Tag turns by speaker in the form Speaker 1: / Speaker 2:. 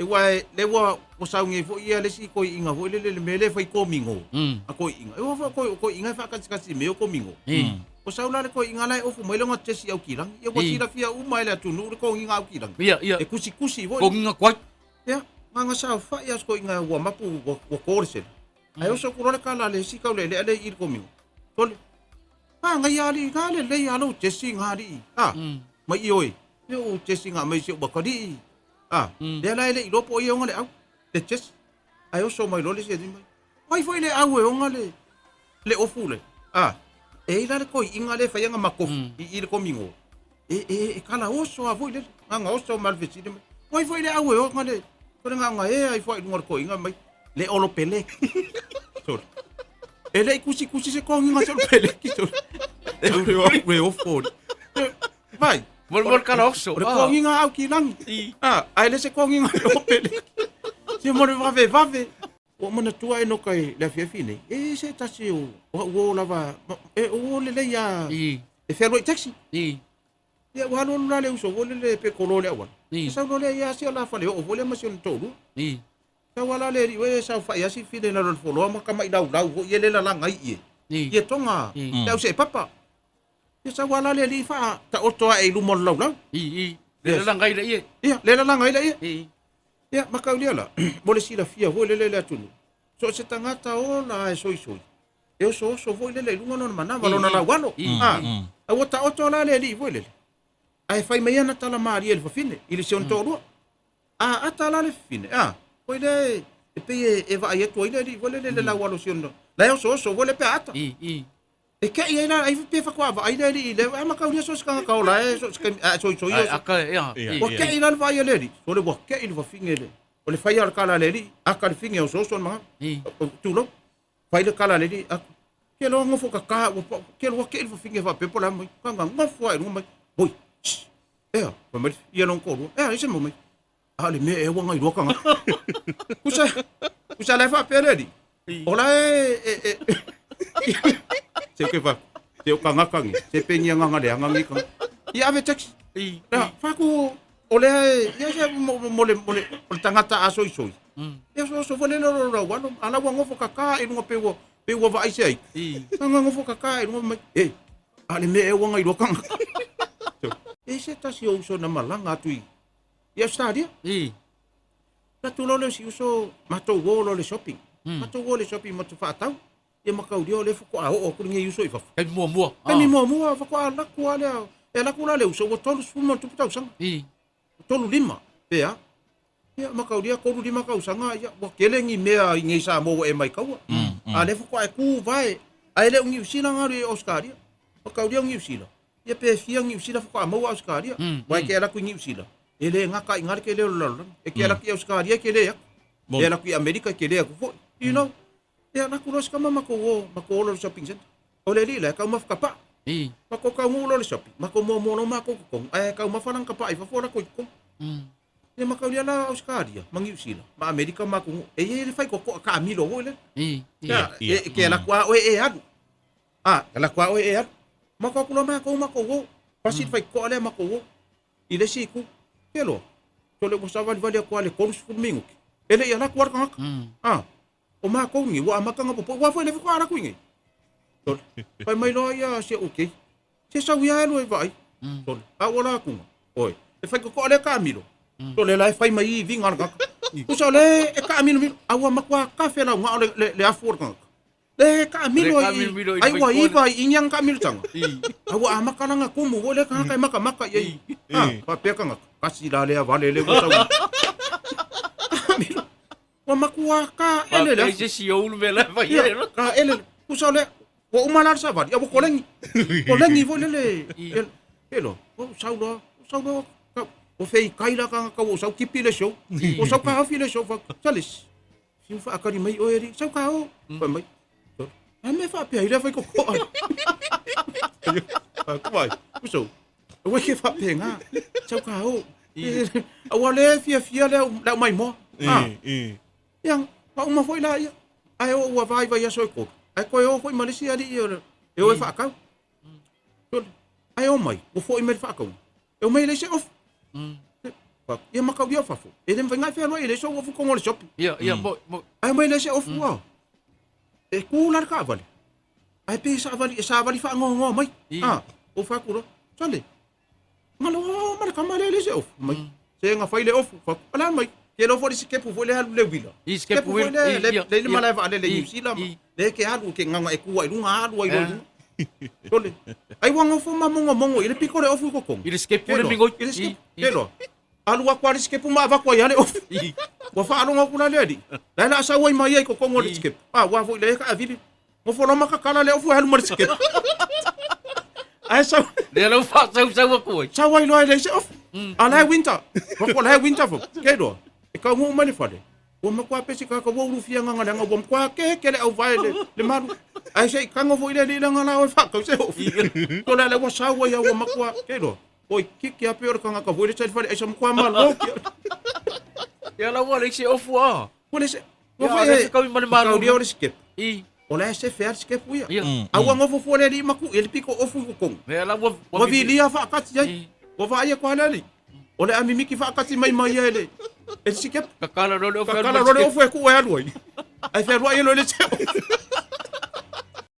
Speaker 1: Aua lea ua sau nei foi ia le isi toeaiina foi lele le mea lea e fai komigo a toeaiina. E ua foi o toeaiina e faakasikasi i mea o komigo. Ua sau la le toeaiina la e ofu mai lona chesi Aukilagi. Ia ua silafia uma e le atunuu le togiga Aukilagi.
Speaker 2: Ia, ia.
Speaker 1: E tusitusi foi.
Speaker 2: Togiga tuai.
Speaker 1: Ia, na saofai lava si toeaina ua mapu ua to le sela. Ae oso atu loa le tala a le isi taulealea lea i i le komigo. Sole, manaia alii, na lelei lava lou chesi na alii. A, mai i oe. Ia ou chesi na aumai i si ou atalii. A, lea la e le i iloa po o ai e ona le au, le chesi. Ae oso mai loa le isi alii mai. O ai foi le au e ona le ofu le. A, e i ai la le toeaina lea e fai ana makofu i i le komigo. E kala oso lava foi lele. Gaga oso ma le fesili mai. O ai foi le au e ona le le gaga e ai foi i luga o le toeaina mai. Le olo peleki. Sorry. E le i tusitusi se togiga se olo peleki. Sorry. E ue ofo. Vai.
Speaker 2: Mo le kala oso.
Speaker 1: O le togiga Aukilagi. Ah, ae le se togiga le olo peleki. Se mo le vave vave. Ua manatua Enoka i le afiafi nei, e i ai se tasi o au uo lava, e uo lelei lava e fealuai i taxi. Ia ua alualu la le uso foi lele pe kolo le auala. E sau loa lea ia si o la faleoo foi lea ma si ona toalua. Sau lava la le alii e saofai lava si fine i lalo o le foloa ma tamai laulau foi ia le lalaga ai ie. Ia toga le au seepapa. Ia sau lava la le alii faataoto ae i luma o le laulau.
Speaker 2: Le lalaga ai lea ie.
Speaker 1: Ia, le lalaga ai lea ie. Ia, mataulia la, mo le silafia foi lele e le atunuu, so o se tagata ola lava e soisoi, e osooso foi lele i luga lona manava, lona laualo. A, a ua taoto la le alii foi lele, ae fai mai ana tala malie i le fafine, i le si ona toalua. A ata la le fafine, a, foi lea e pei e vaai atu ai le alii foi lele i le laualo o si ona, la e osooso foi lea pe a ata. E keʻi ai la, ai pe faatoa vaai le alii i le, a mataulia so o se tagata ola e so o se taimi, a e soisoi
Speaker 2: Ai, aka, ia,
Speaker 1: Ia, Ua keʻi la le vaai a le alii, sole ua keʻi le fafine le, o le faia o le tala a le alii, aka le fine osooso le manava. Tulou. Fai le tala a le alii, aka. Ke loa nofo kaka, ua pa, ke loa keʻi le fafine faapea po o le a mai. Ka nofo ae i luga mai, oi, shh, ea, fai mai ia lona toalua, ea, ai se mea mai. A o le mea ea ua gailua tagata. Kusa, kusa la e faapea le alii. O la e, e, e, se ke fa, se o kangaka ngi, se pengi nganga le anga ngi kanga. Ia ave taxi. La, faku, o lea e, ia se mo, mo le, mo le, o le tagata a soisoi. Ia so so fole lo lo lo walo, ala ua ngofo kaka i lunga pe ua, pe ua vaai se ai. Nga ngofo kaka i lunga mai. E, a le mea e ua gailua kangaka. E se tasi o uso na malaga atu i i Australia. Na tu loa lea o si uso, matou o loa i le shopping. Matou o i le shopping matou faatau. Ia mataulia o lea faatoa oo atu lenei uso i fafo.
Speaker 2: Taimi muamua.
Speaker 1: Taimi muamua faatoa alu atu lava lea. E alu atu la le uso ua 30+ tausaga. 35 pe a. Ia mataulia 35 tausaga ia ua tele ni mea i nei Samoa ua e maitaua. A o lea faatoa e tu vae. Ae le o Niu Sila na alu i Ausetalia. Mataulia o Niu Sila. Ia pe fia Niu Sila faatoa maua Ausetalia. Aua e te alu atu i Niu Sila, e le gata i ina le tele o le lalolagi. E te alu atu i Ausetalia e tele atu. E alu atu i Amerika e tele atu foi. You know? Ia alu atu loa si tama matou o, matou o loa i le shopping centre. O le alii la e taumafa tapaa. Matou taunuu loa i le shopping, matou muamua loa matou i totonu, ae taumafa lana tapaa i fafo latou i totonu. Ia mataulia la Ausetalia ma Niu Sila ma Amerika ma atunuu, e i ai le faitotoa taamilo foi lele. Ia, e te alu atu lava oe e alu. A, e alu atu lava oe e alu. Matou o atu loa matou, matou o. Pasi le faitotoa lea matou o. I le isi itu. Ke loa, sole ua savalivali atu lava i le 30 minute. E le i alu atu lava le tagata. A, o matou nei, ua amata ona popoe. Aua foi o lea faatoa alu atu i inei. Sole, fai mai loa ia si ou keiki. Se sau ia alu e vaai. Sole, a ua la atuga. Oi, le faitotoa lea taamilo. Sole la e fai mai i viga o le tagata. Tusa o lea e taamilomilo, a ua matua kafe lauga o le afu o le tagata. Le taamilo ai ai ua iva i ini ana taamilotaga. A ua amata lana tumu foi lea tagata e matamata i ai. A, faapea tagata, kasi la lea vale le ua sau. Taamilo. Ua matua ka ele le afu.
Speaker 2: Se si ou le mea fai
Speaker 1: ai. Ka ele. Tusa o lea, ua uma la le savali, a ua kolegi. Kolegi foi lele. Elo, ua sau loa, ua sau loa. Ua feikai la tagata ua sau tipi le show. Ua sau kaofi le show. Sales. Fiu faakali mai oe alii, sau ka o. Fai mai, a mea faapea ai lea faitotoa. Fai, uso, aua e ke faapena, sau ka o. Aua lea e fiafia le au maimoa. Ia, ma uma foi la ia. Ae oo ua vai vaiaso e tolu, ae toe o foi ma le isi alii e o e faatau. Ae o mai, ua foi mai le faatauga. E o mai e leai se ofu. Fai atu, ia mataulia o fafo, e le mafai ona e fealuai e leai sou ofu i totonu o le siopu.
Speaker 2: Ia, ia, moi, moi.
Speaker 1: Ae omai e leai se ofu a. E tu la le taavale, ae pei e savali, e savali faanoanoa mai. A, ou fai atu loa, sole, galo ma le tama lea e leai se ofu. Mai, se na fai le ofu, fai atu, o le a mai? Ke iloa foi le sikepu foi lea e alu i le uila.
Speaker 2: I sikepu
Speaker 1: foi
Speaker 2: uila,
Speaker 1: lea,
Speaker 2: i,
Speaker 1: le,
Speaker 2: ia,
Speaker 1: le, le
Speaker 2: ia.
Speaker 1: malae vaalele i
Speaker 2: I,
Speaker 1: Niu Sila ma,
Speaker 2: i.
Speaker 1: lea e te alu, ke na ona e tu lava i luga alu ai loa i
Speaker 2: Eh.
Speaker 1: luga. Sole, ai ua nofo ma mongomongo i le pito o le ofu i totonu.
Speaker 2: I le sikepu
Speaker 1: Ke
Speaker 2: le
Speaker 1: iloa,
Speaker 2: migoi.
Speaker 1: i le sikepu,
Speaker 2: I,
Speaker 1: ke iloa. Alu atu lava le sikepu ma avatu ai lava le ofu.
Speaker 2: I.
Speaker 1: Ua faalogo atu la le alii, la e la sau ai ma ia i totonu o le
Speaker 2: I.
Speaker 1: sikepu. A, ua foi lea e taavili. Nofo loa ma tatala le ofu e alu ma le sikepu. Ae sau,
Speaker 2: Lea la ua faasausau atu ai.
Speaker 1: sau ai loa e leai se ofu. A la e winter. Fai atu la e winter foi. Ke iloa, e taunuu mai le fale. Ua matua pesi kaka ua ulufia agaga leaga ua matua keke le auvae le, le malu. Ae se i tago foi le alii leaga la oe faatau se ofu. So la le ua sau ai ua matua, ke iloa. Oi kiki a pe o le tagata foi le sa i le fale aisa matua malo.
Speaker 2: Ia la ua leai se ofu a.
Speaker 1: Ua leai se
Speaker 2: Ia,
Speaker 1: Ua fai
Speaker 2: lea
Speaker 1: e
Speaker 2: se kaui ma le malu.
Speaker 1: Taulia o le sikepu.
Speaker 2: I.
Speaker 1: O la e sefe lava le sikepu ia.
Speaker 2: Ia.
Speaker 1: A ua nofo fua le alii ma tuu i ai le pito ofu i totonu.
Speaker 2: Lea la ua
Speaker 1: Ua vilia faatasi ai.
Speaker 2: I.
Speaker 1: Ua vaai atu lava le alii. O le a mimiki faatasi mai ma ia e le e le sikepu.
Speaker 2: Kakala loa le ofu e alu
Speaker 1: Kakala
Speaker 2: ma le
Speaker 1: loa le
Speaker 2: sikepu.
Speaker 1: ofu e tuu e alu ai. Ae fealuai ai loa le seo.